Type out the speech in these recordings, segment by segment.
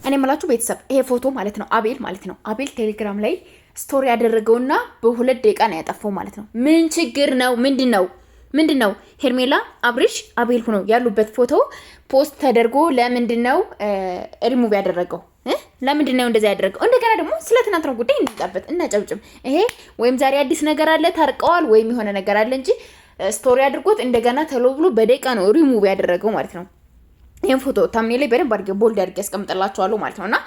እኔ የምላችሁ ቤተሰብ ይሄ ፎቶ ማለት ነው አቤል ማለት ነው አቤል ቴሌግራም ላይ story ያደረገውና በ2 ደቂቃ ነው ያጠፋው ማለት ነው። ምን ችግር ነው? ምንድን ነው ምንድን ነው? ሄርሜላ አብርሽ አቤል ሆነው ያሉበት ፎቶ post ተደርጎ ለምንድን ነው ሪሙቭ ያደረገው? ለምንድን ነው እንደዚያ ያደረገው? እንደገና ደግሞ ስለ ትናንትናው ጉዳይ እንጣበት እናጨብጭብ። ይሄ ወይም ዛሬ አዲስ ነገር አለ ታርቀዋል፣ ወይም የሆነ ነገር አለ እንጂ story አድርጎት እንደገና ተሎ ብሎ በደቂቃ ነው ሪሙቭ ያደረገው ማለት ነው። ይህን ፎቶ thumbnail ላይ በደንብ አድርጌ bold አድርጌ ያስቀምጥላችኋለሁ ማለት ነው። እና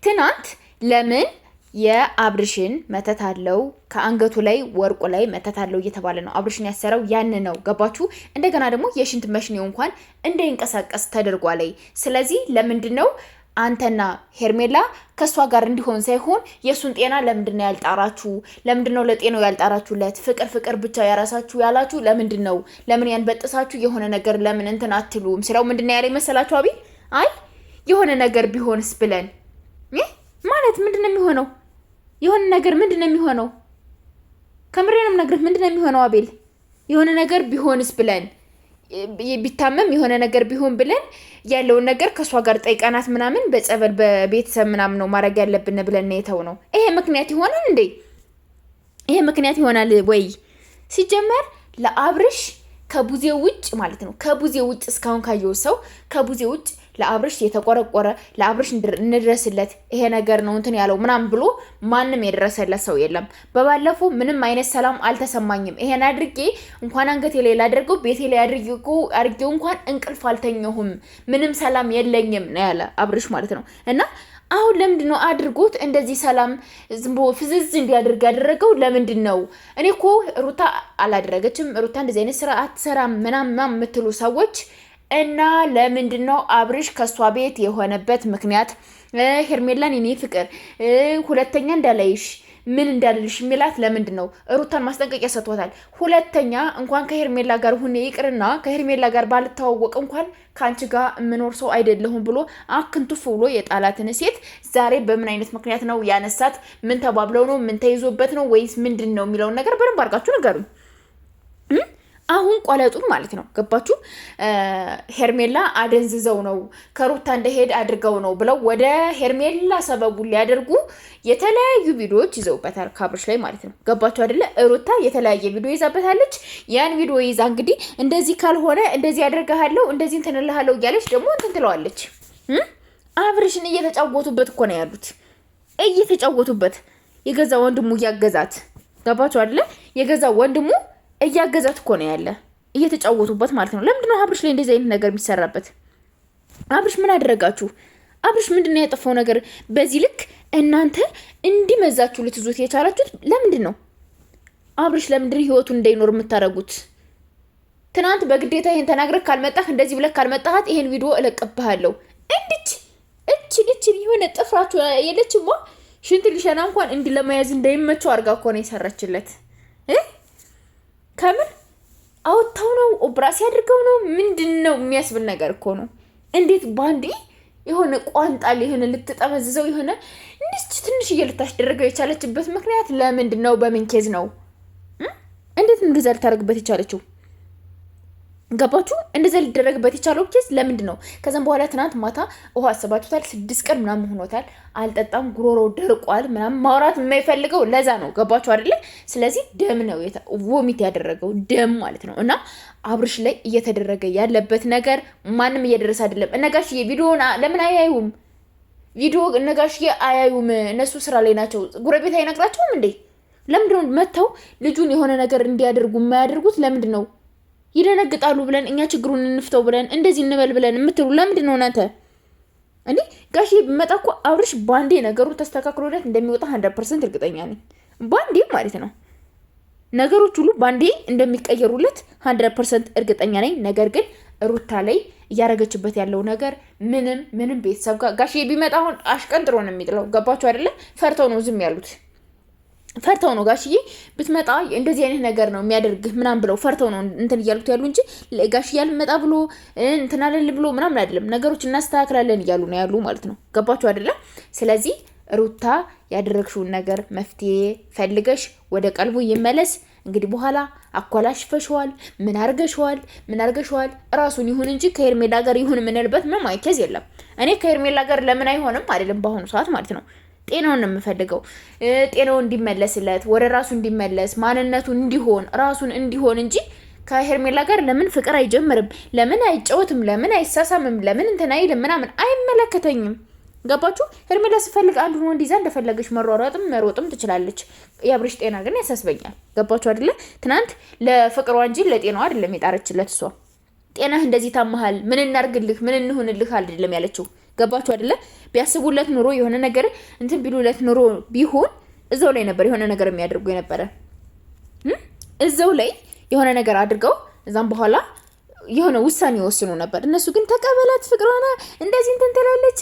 ትናንት ለምን የአብርሽን መተት አለው ከአንገቱ ላይ ወርቁ ላይ መተት አለው እየተባለ ነው። አብርሽን ያሰረው ያን ነው። ገባችሁ? እንደገና ደግሞ የሽንት መሽኔው እንኳን እንዳይንቀሳቀስ ተደርጓል። ስለዚህ ለምንድን ነው አንተና ሄርሜላ ከእሷ ጋር እንዲሆን ሳይሆን የእሱን ጤና ለምንድን ነው ያልጣራችሁ? ለምንድን ነው ለጤናው ያልጣራችሁለት? ፍቅር ፍቅር ብቻ ያራሳችሁ ያላችሁ ለምንድን ነው? ለምን ያንበጥሳችሁ የሆነ ነገር ለምን እንትን አትሉም? ስለው ምንድን ነው ያለ መሰላችሁ? አቢ አይ የሆነ ነገር ቢሆንስ ብለን ማለት ምንድን ነው የሚሆነው? የሆነ ነገር ምንድን ነው የሚሆነው? ከምሬንም ነግርህ ምንድን ነው የሚሆነው? አቤል የሆነ ነገር ቢሆንስ ብለን ቢታመም የሆነ ነገር ቢሆን ብለን ያለውን ነገር ከእሷ ጋር ጠይቀናት ምናምን በጸበል በቤተሰብ ምናምን ነው ማድረግ ያለብን ብለን የተው ነው። ይሄ ምክንያት ይሆናል እንዴ? ይሄ ምክንያት ይሆናል ወይ? ሲጀመር ለአብርሽ ከቡዜ ውጭ ማለት ነው ከቡዜ ውጭ እስካሁን ካየው ሰው ከቡዜ ውጭ ለአብርሽ የተቆረቆረ ለአብርሽ እንድረስለት ይሄ ነገር ነው እንትን ያለው ምናምን ብሎ ማንም የደረሰለት ሰው የለም። በባለፈው ምንም አይነት ሰላም አልተሰማኝም። ይሄን አድርጌ እንኳን አንገቴ ላይ ላደርገው ቤቴ ላይ አድርጌው እንኳን እንቅልፍ አልተኘሁም፣ ምንም ሰላም የለኝም ነው ያለ አብርሽ ማለት ነው። እና አሁን ለምንድን ነው አድርጎት እንደዚህ ሰላም ዝም ብሎ ፍዝዝ እንዲያደርግ ያደረገው ለምንድን ነው? እኔ እኮ ሩታ አላደረገችም፣ ሩታ እንደዚህ አይነት ስራ አትሰራም ምናምን የምትሉ ሰዎች እና ለምንድን ነው አብርሽ ከእሷ ቤት የሆነበት ምክንያት? ሄርሜላን የኔ ፍቅር ሁለተኛ እንዳላይሽ ምን እንዳልልሽ የሚላት ለምንድን ነው? ሩታን ማስጠንቀቂያ ሰጥቷታል። ሁለተኛ እንኳን ከሄርሜላ ጋር ሁኔ ይቅርና ከሄርሜላ ጋር ባልተዋወቅ እንኳን ከአንቺ ጋር የምኖር ሰው አይደለሁም ብሎ አክንቱፍ ብሎ የጣላትን ሴት ዛሬ በምን አይነት ምክንያት ነው ያነሳት? ምን ተባብለው ነው? ምን ተይዞበት ነው? ወይስ ምንድን ነው የሚለውን ነገር በደንብ አድርጋችሁ ንገሩኝ። አሁን ቆለጡን ማለት ነው። ገባችሁ? ሄርሜላ አደንዝዘው ነው ከሩታ እንደሄድ አድርገው ነው ብለው ወደ ሄርሜላ ሰበቡን ሊያደርጉ የተለያዩ ቪዲዮዎች ይዘውበታል ካብርሽ ላይ ማለት ነው። ገባችሁ አይደለ? ሩታ የተለያየ ቪዲዮ ይዛበታለች። ያን ቪዲዮ ይዛ እንግዲህ እንደዚህ ካልሆነ እንደዚህ ያደርግሃለሁ፣ እንደዚህ እንትን እልሃለሁ እያለች ደግሞ እንትን ትለዋለች። አብርሽን እየተጫወቱበት እኮ ነው ያሉት፣ እየተጫወቱበት የገዛ ወንድሙ እያገዛት። ገባችሁ አይደለ? የገዛ ወንድሙ እያገዛት እኮ ነው ያለ፣ እየተጫወቱበት ማለት ነው። ለምንድን ነው አብርሽ ላይ እንደዚህ አይነት ነገር የሚሰራበት? አብርሽ ምን አደረጋችሁ? አብርሽ ምንድን ነው ያጠፋው ነገር? በዚህ ልክ እናንተ እንዲመዛችሁ ልትዙት የቻላችሁት ለምንድን ነው? አብርሽ ለምንድን ህይወቱን እንዳይኖር የምታደርጉት? ትናንት በግዴታ ይሄን ተናግረህ ካልመጣህ እንደዚህ ብለህ ካልመጣሃት ይሄን ቪዲዮ እለቅብሃለሁ። እንድች እችን እችን የሆነ ጥፍራችሁ የለችማ ሽንት ሊሸና እንኳን እንዲህ ለመያዝ እንዳይመቸው አድርጋ እኮ ነው የሰራችለት። ከምር አወጥተው ነው ኦፕራሲ አድርገው ነው ምንድን ነው የሚያስብል ነገር እኮ ነው። እንዴት ባንዴ የሆነ ቋንጣ የሆነ ልትጠመዝዘው የሆነ እንዲች ትንሽዬ ልታስደረገው የቻለችበት ምክንያት ለምንድን ነው? በምን case ነው? እንዴት እንደዛ ልታደርግበት የቻለችው? ገባችሁ? እንደዛ ሊደረግበት የቻለው case ለምንድን ነው? ከዛም በኋላ ትናንት ማታ ውሃ አስባችሁታል። 6 ቀን ምናምን ሆኖታል። አልጠጣም፣ ጉሮሮ ደርቋል ምናምን ማውራት የማይፈልገው ለዛ ነው። ገባችሁ አይደለ? ስለዚህ ደም ነው vomit ያደረገው ደም ማለት ነው። እና አብርሽ ላይ እየተደረገ ያለበት ነገር ማንም እየደረሰ አይደለም። እነጋሽዬ ቪዲዮን ለምን አያዩም? ቪዲዮ እነጋሽዬ አያዩም። እነሱ ስራ ላይ ናቸው። ጎረቤት አይነግራቸውም እንዴ? ለምንድን ነው መጥተው ልጁን የሆነ ነገር እንዲያደርጉ የማያደርጉት? ለምንድን ነው ይደነግጣሉ ብለን እኛ ችግሩን እንፍተው ብለን እንደዚህ እንበል ብለን የምትሉ ለምንድን ነው እናንተ? እኔ ጋሽ ቢመጣ እኮ አብርሽ ባንዴ ነገሩ ተስተካክሎለት እንደሚወጣ 100% እርግጠኛ ነኝ። ባንዴ ማለት ነው ነገሮች ሁሉ ባንዴ እንደሚቀየሩለት 100% እርግጠኛ ነኝ። ነገር ግን ሩታ ላይ እያደረገችበት ያለው ነገር ምንም ምንም ቤተሰብ ጋር ጋሽ ቢመጣ አሁን አሽቀንጥሮ ነው የሚጥለው። ገባችሁ አይደለ? ፈርተው ነው ዝም ያሉት። ፈርተው ነው ጋሽዬ ብትመጣ እንደዚህ አይነት ነገር ነው የሚያደርግህ ምናምን ብለው ፈርተው ነው እንትን እያሉት ያሉ እንጂ ጋሽዬ አልመጣ ብሎ እንትን አለል ብሎ ምናምን አይደለም። ነገሮች እናስተካክላለን እያሉ ነው ያሉ ማለት ነው። ገባችሁ አይደለም? ስለዚህ ሩታ ያደረግሽውን ነገር መፍትሄ ፈልገሽ ወደ ቀልቡ ይመለስ። እንግዲህ በኋላ አኮላሽፈሸዋል፣ ምን አርገሸዋል፣ ምን አርገሸዋል። ራሱን ይሁን እንጂ ከሄርሜላ ጋር ይሁን የምንልበት ምንም case የለም። እኔ ከሄርሜላ ጋር ለምን አይሆንም አይደለም፣ በአሁኑ ሰዓት ማለት ነው። ጤናውን ነው የምፈልገው። ጤናው እንዲመለስለት ወደ ራሱ እንዲመለስ ማንነቱ እንዲሆን ራሱን እንዲሆን እንጂ ከሄርሜላ ጋር ለምን ፍቅር አይጀምርም? ለምን አይጫወትም? ለምን አይሳሳምም? ለምን እንትን አይልም? ምናምን አይመለከተኝም። ገባችሁ? ሄርሜላ ስፈልግ አንድ ወንድ ይዛ እንደፈለገች መሯሯጥም መሮጥም ትችላለች። የአብርሽ ጤና ግን ያሳስበኛል። ገባችሁ አይደለ? ትናንት ለፍቅሯ እንጂ ለጤናዋ አይደለም የጣረችለት እሷ። ጤናህ እንደዚህ ታመሃል፣ ምን እናርግልህ፣ ምን እንሁንልህ አይደለም ያለችው። ገባችሁ አይደለ? ቢያስቡለት ኑሮ የሆነ ነገር እንትን ቢሉለት ኑሮ ቢሆን እዛው ላይ ነበር የሆነ ነገር የሚያደርጉ የነበረ እዛው ላይ የሆነ ነገር አድርገው እዛም በኋላ የሆነ ውሳኔ ይወስኑ ነበር። እነሱ ግን ተቀበላት፣ ፍቅሯና እንደዚህ እንትን ትላለች።